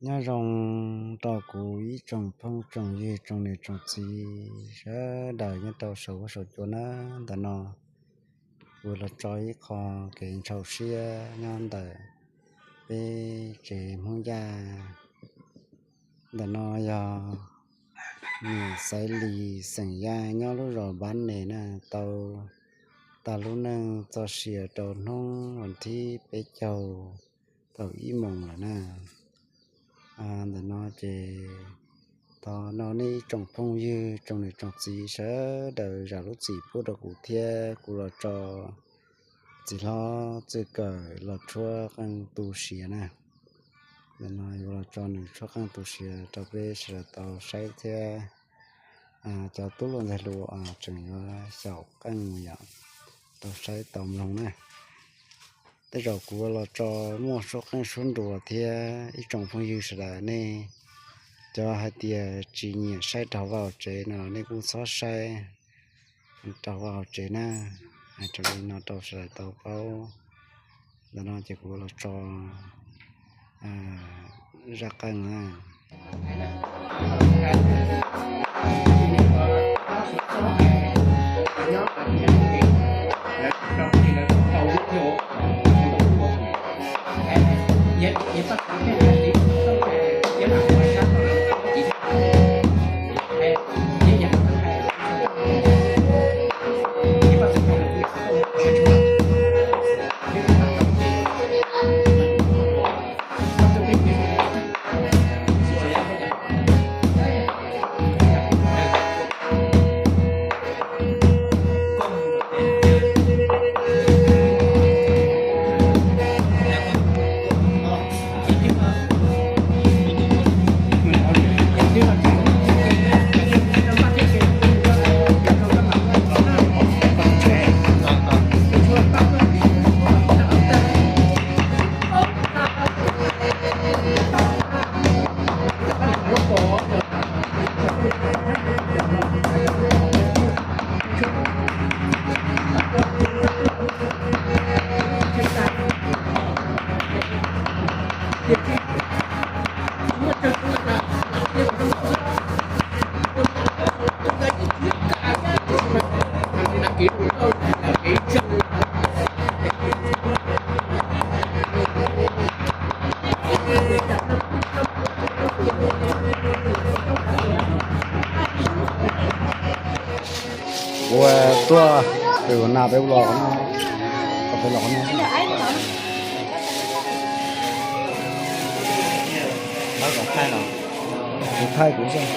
Nyob zoo rau kuv ib tsoom phooj tsoom ywg tsoom niam tsoom txiv sawv daws nyob rau saum huab saum cua na. Ntawm no kuv los tso ib qho kev ntshaw siab nyob ntawm peb tsev Hmoob Yaj. Ntawm no yog niam Xaiv Lis xeem Yaj nyob lub zos Npab Nes na, tau tas lub neej txoj sia rau hnub vas thib peb caug thaum ib moos lawm na. Ntawm no ces thov no nej ib tsoom phooj ywg tsoom niam tsoom txiv sawv daws zam lub txim pub rau kuv thiab kuv los tso txiv hlob Txwj Kawm los tshuab qeej tu siav na. Ntawm no yuav los tso nws tshuab qeej tu siav rau peb sawv daws tau saib thiab. Cov tub hluas ntxhais hluas tseem yuav xyaum qeej yom, tau saib tau mloog na. Tej zaum kuv los tso muaj suab qeej suab nruas thiab ib tsoom phooj ywg sawv daws nej cov hais tias tsis nyiam saib raug vaj hauv tsev no nej kuj txhob saib raug vaj hauv tsev na. Hais raws li no rau sawv daws tau paub. Ntawm no ces kuv los tso zaj qeej na. Ua tuaj, peb ua nas peb ua los qhov no, peb los qhov no. Kuv thaij kuv xwb.